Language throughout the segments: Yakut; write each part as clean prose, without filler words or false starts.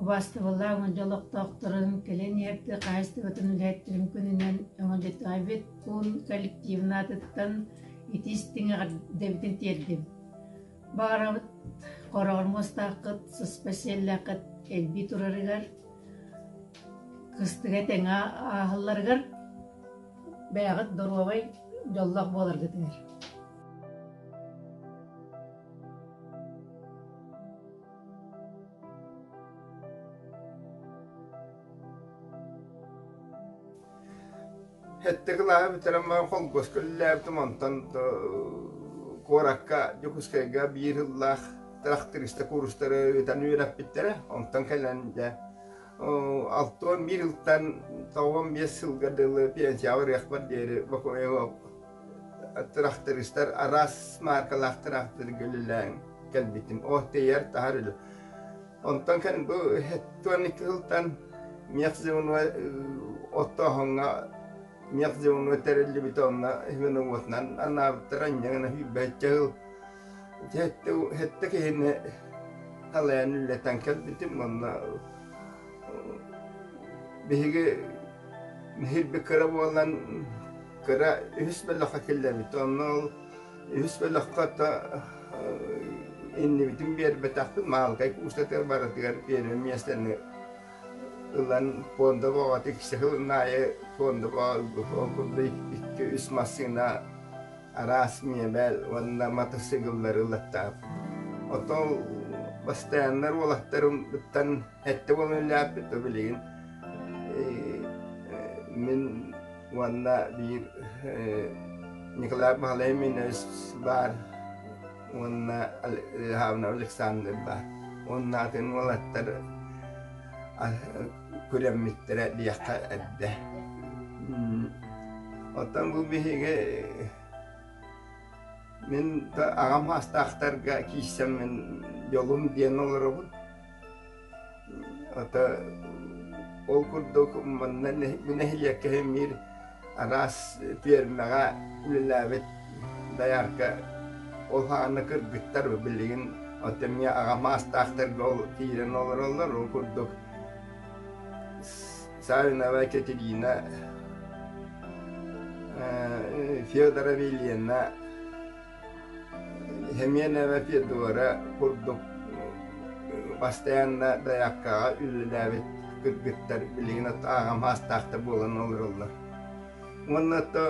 Убаастабыллаах дьол олохтоохторун, кэлин иһэр тыа хаһаайыстыбатын үлэһиттэрин күнүнэн өҥөлөтөөбүт пуун коллективын аатыттан ити истиҥ эҕэрдэбитин тиэрдим. Баҕарабыт хороҕор муостааххыт, сыспай сиэллээххит элбии турарыгар, кыстыга тэҥэ ааһалларыгар бэйэҕит доруобай, дьоллоох буоларгытыгар. Сэттэ кылааһы бүтэрэн баран холкуоска үлэлээбитим, онтон куоракка Дьокуускайга биир сыллаах тырахтариста куурустары ыытан үөрэппиттэрэ. Онтон кэлэн дьэ 61 сылтан 95 сылга дылы пенсияҕа барыахпар диэри тырахтаристар араас мааркалаах тыраахтарга үлэлээн кэлбитим. О, тэйэр таһар үлэ. Онтон кэлин бу 72 сылтан мехзвено оттооһуҥҥа мехзвено тэриллибитэ онно звеноводунан анаабыттара инньэ гына сүүрбэччэ сыл сэттэ киһини салайан үлэлэтэн кэлбитим уонна биһиги Нэһиирбит кыра буолан кыра үһүс бөлөххө киллэрбит. Онно ол үһүс бөлөххө то иннибитин биэрбэтэхпит, маалыкай куустатыгар барытыгар биэрэр миэстэни ылан пуонда бөҕөтө икки сылын аайы пуонда бөҕө ылбыт. Ол курдук икки-үс массыына араас миэбэл уонна матасыыкыллары ылаттаабыт. Оттон бастайаннар уолаттарымыттан Эттэ буолан үлэлээппит то билигин мин уонна биир Николай Баһылай баар уонна Хавнов Александр баар. Уонна атын уолаттар күрэммиттэрэ диэххэ эрдэ. Оттон бу биһиги мин аҕам саастаахтарга киирсэммин дьолум диэн олоробун. Ата ол курдук манна бу нэһилиэккэ биир араас пиэрмэҕэ үлэлээбит доярка ол саҕана кыргыттар билигин оттон эмиэ аҕам саастаахтарга ол киирэн олороллор ол курдук Савинова Екатерина Федорова Елена Семенова Федора курдук бастайанна дайааккаҕа үлэлээбит кыргыттар билигин ааҕам саастаахтар буолан олороллор. Уонна то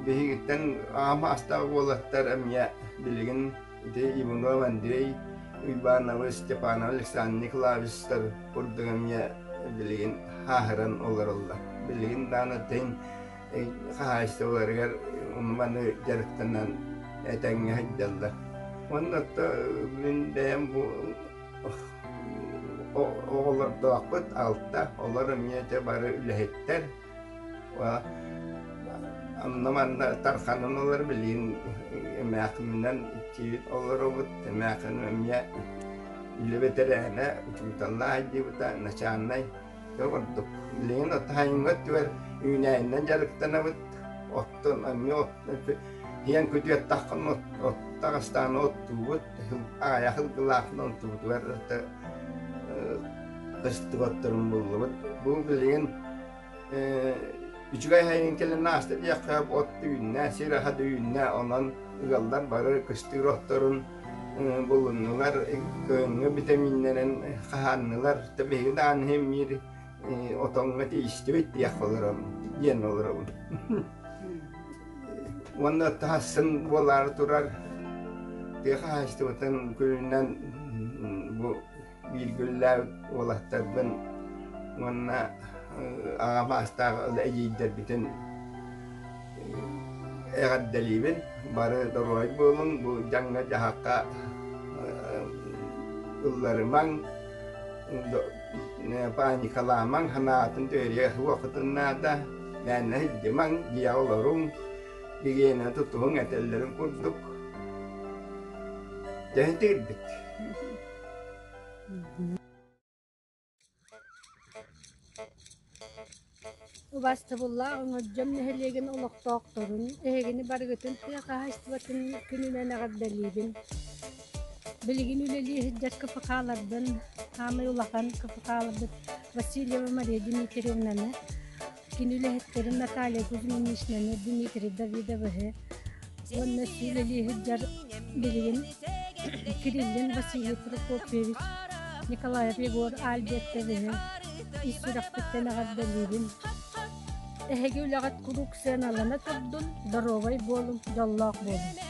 биһигиттэн аҕам саастаах уолаттар эмиэ билигин ити Иванов Андрей Уйбаановы, Степанов Александр Николаевичтар курдук эмиэ билигин хааһыран олороллор. Билигин даҕаны тин хаһаайыстыбаларыгар маны дьарыктанан этэҥҥэ сылдьаллар. Уонна мин бэйэм бу оҕолордоохпут алта, олор эмиэ дьэ бары үлэһиттэр. Онно манна тарханан олор билигин эмээхиминэн иккибит олоробут, эмээхин эмиэ үлэ бэтэрээнэ, учууталлаах диэбитэ, начальнай Дьэ курдук. Билигин сайыҥҥы өттүгэр үүнээйинэн дьарыктанабыт. Оттон эмиэ от иэн күтүөттаххын от таҕыстаҕына оттуубут. Аҕыйах ылгылаахпын онтубутугар кыстык отторун буллубут. Бу билигин үчүгэй сайын кэлэн ааста диэххэ от үүннэ, сир аһа да үүннэ, онон ыаллар бары кыстыыр отторун булуннулар, кыһыҥҥы битэмииннэрин хаһааннылар. Биһиги даҕаны иһин биир отоҥҥо тиийистибит диэх олоробун диэн олоробун. Уонна таһассын буолаары турар тыа хаһаайыстыбатын күнүнэн бу бииргэ үлэлээбит уолаттарбын уонна аҕа саастаах эдьиийдэрбитин эҕэрдэлиибин. Бары доруобай буолуҥ, бу дьаҥҥа-дьаһахха ылларымаҥ, паникалаамаҥ, санаатын түһэриэ суоххутун наада, мээнэ сылдьымаҥ, дьиэҕэ олоруҥ, гигиена тутуһуҥ этэллэрин курдук. Дьэ итирбит. Убаастабыллаах Өҥөлдьөм нэһилиэгин олохтоохторун, эһигини барыгытын тыа хаһаайыстыбатын күнүнэн эҕэрдэлиибин. Билигин үлэлии сылдьар КФХ-ларбын, саамай улахан КФХ-ларбыт Васильева Мария Дмитриевнаны, кини үлэһиттэрин Наталья Кузьминичнаны, Дмитрий Давидовиһы уонна үлэлии сылдьар билигин Кириллин Василий Прокопьевич, Николаев Егор Альбертовиһы ис сүрэхпиттэн эҕэрдэлиибин. Эһиги үлэҕит куруук сыаналана турдун, доруобай буолуҥ, дьоллоох буолуҥ.